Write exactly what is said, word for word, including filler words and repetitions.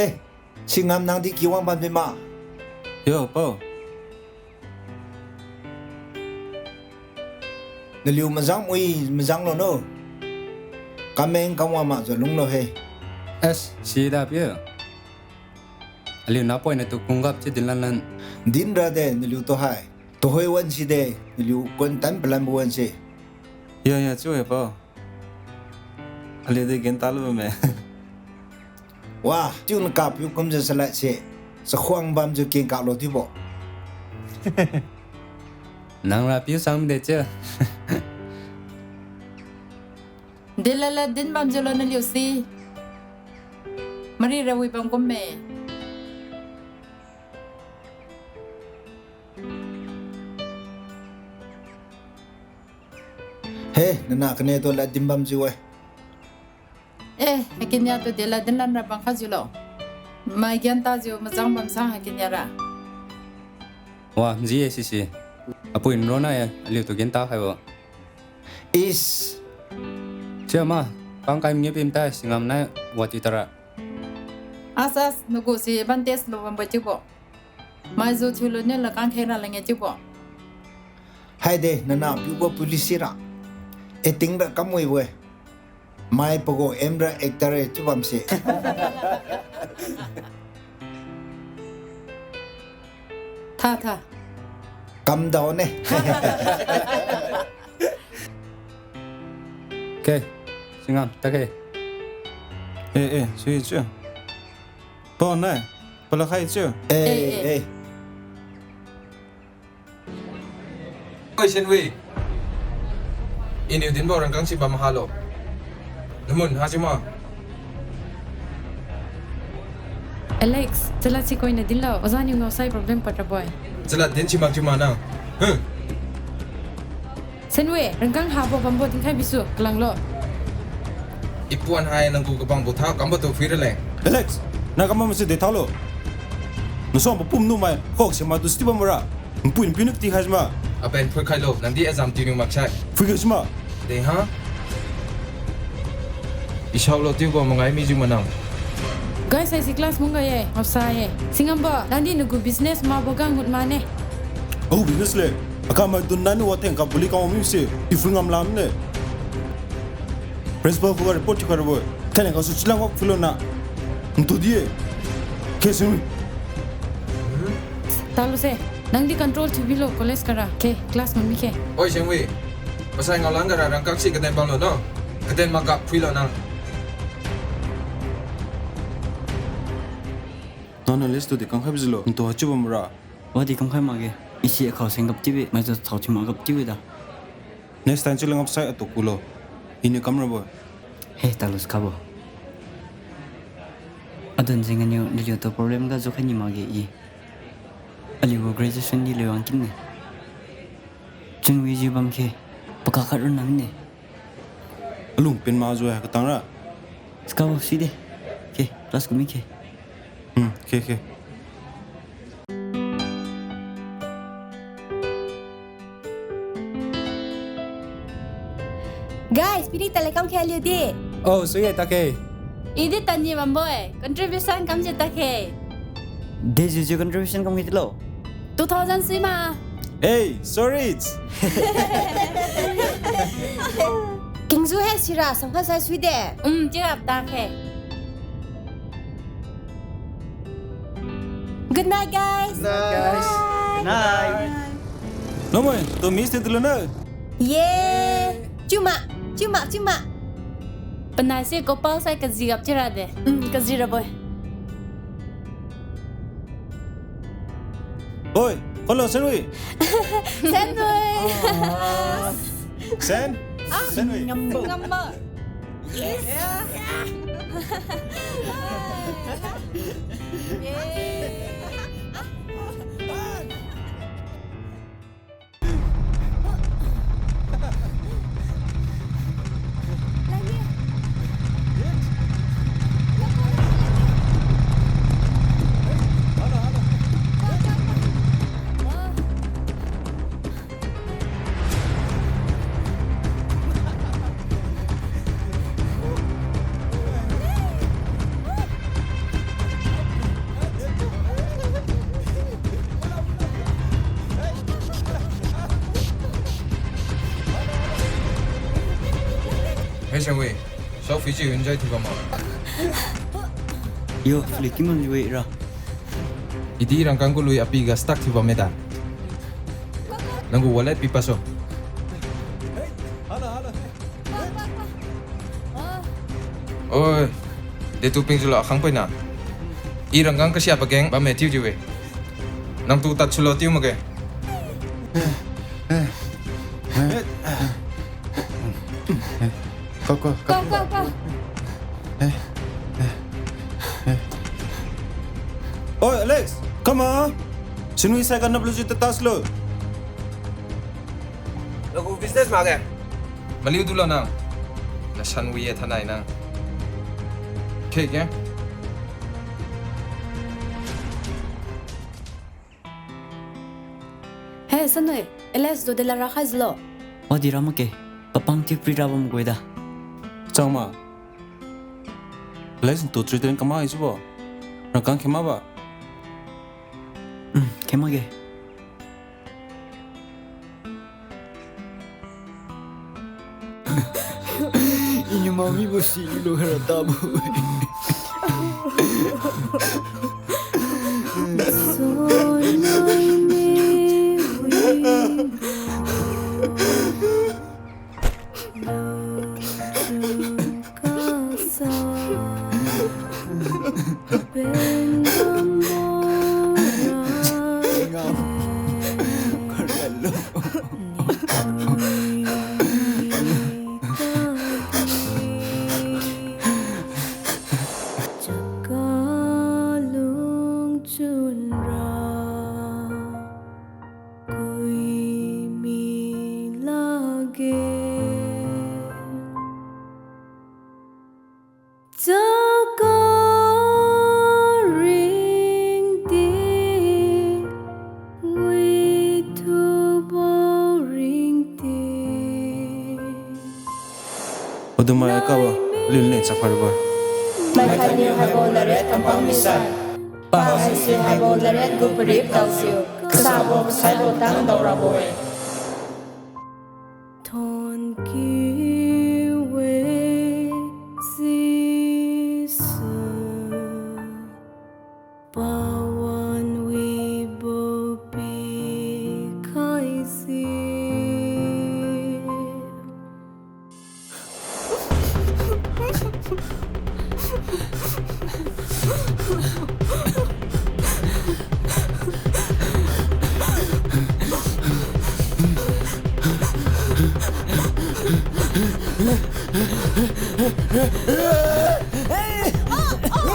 Eh, Singam nangdi kiwang bamdi ma? Yo, pao. Naliu majang wi majang lo no. Kameng kamwa makjiu lunglo he. Es, sida pi. Aliu napoina tu kunggap chiu dinlan lan. Dinra de naliu tu hai. Tuhoi wan si de, naliu kun tan palanbo wan si. Ya, ya, chiu he pao. Aliu di gen talo me. Wa, chiu naka piu kumjiu salad se. Chakhuang bamjiu keng kalo dibo. Nang ra piu sang de chiu. Delala din bamjiu lo naliu si. Mari ra wi bam kum me. He, nana kane tu lad din bamjiu e. Eh, hakinia tu dela dinlan ra bang khajiu lo. Mai gen tajiu majang bam sang hakinia ra. Wa, mji e sisi. Apui nrona e, aliu tu gen ta khaibo. Is. Chiu ma, kangkai mnge pimtai Singam nai wati tara. As, as, nagu si advantage lo bambo chiubo. Maizu thiulu niu lakang khengra lange chiubo. Haide, nana piubo police ra. Acting ra kamwibo e. Mai pagu aim ra actor e chiu bamse. Tha, tha. Calm down e. Ke, Singam, ta ke. Eh, eh, sui chiu. Pao nai, pala khai chiu. Eh, eh. Oi, Senwi. Iniu dinbo rangkang si bam halo. Namun, ha si ma. Alex, chalad si koina dinlo. Oja niu ngaosai problem pad rabo-e. Chalad din si mak chiu ma nang. Huh. Senwi, rangkang habo bambo dinkhai bisu, kalanglo. Ipuan hai nanggu kabangbo tha kambo tu phuira leng. Alex, nang kambo masi de thalo. Nasuang papum numai, khok si ma tu sti bambo ra. Npui npiu niu kati khai si ma. Apen phui khailo, nangdi exam tiu niu maksai. Phui khai si ma. De ha? Isaolo tiubo mangai mijiu ma nang. Guys, haisi class mungga ye, ngapsa ye. Singambo, nangdi nagu business mabo ga ngut mane. Agu business le, akam mai dun nani watheng ka buli kawang misi, i phui ngam lam ne. Principal khuga report thiu khairabo. Thainai gasu chilang wak phuilo na. Ntu di-e. Ke sing. Talo se. Nangdi control thiu bilo college kara. Ke, class mami ke. Oi, Sengwi. Pasai ngaolan gara rangkak si kaden bamlo no. Kaden makak phuilo nang. Nana list tu di kangkhai bijilo. Ntu hachiu bamra. Wadi kamkhai makge. Isi akhao seng gap chiubi, maitu thao thiu mak gap chiubi da. Next time chiulo ngapsai atu kulo. Iniu kamrabo. He, talo skabo. Adun jeng aniu naliutu problem ga jukhai ni makge i. Aliugu graduation di liu wangkinne. Chunwijiu bamkhe. Pakak khat ronna mine. Alung pen majiu hai katangra. Skabo side. Ke, class kumi ke. Hmm, ke, ke. Guys, pini talai kamkhe aliu di. Oh, suiye takhe. Idi tani bambo-e, contribution kamjiu takhe. Dejiujiu contribution kamkhe tilo. Two thousand sui ma. Hey, sorry. Kingjiu he sira sangkha sai suide. Um, chiu rap takhe. Good night, guys. Good night, guys. Good night. Lomoi, tu miss te tulo na. Ye. Chiuma, chiuma, chiuma. Panai se couple sai kaji gap chiura de. Um, kaji rabo-e. Oi, hello, Senwi. Senwi. Sen? Senwi. Ngambo. Ngambo. Yes. Yay. Sangwi, South Fiji enjoy thiu bam ma? Yo, flick kiman lui ra. Idi rangkang gu lui api ga stuck thiu bamme da. Nanggu wallet pi pasu. Oi, detu pingjiulo akhang poina. I rangkang kasia pageng bamme chiu chiu-e. Nangtu tadsulo chiu makge. Ko, ko, ko. Ko, ko, ko. Oi, Alex, come on. Siniu sai ga naplujiu tadsulo. Nagu business makge. Maliu dulo nang. Nasan wi-e thainai nang. Khe khe. He, Sanui, Alex tu dela rakhai jiulo. Wadi ra makge, papang thiu pri ra bam gui da. Changma. Alex tu treatment kamai jiubo. Rangkang khe mabo. Mm, khe makge. Iniu mamibo silu haira tabo. Chaka ringting, withubo ringting. Padumai kabo, lun le chakharbo. Maikhatniu haibo ladriat kampang misai. Pahaise haibo ladriat gu parip daojiu, kasabo kasaibo tang daorabo-e. Thonkiu-e Jesu, pawan wibo pikhaise.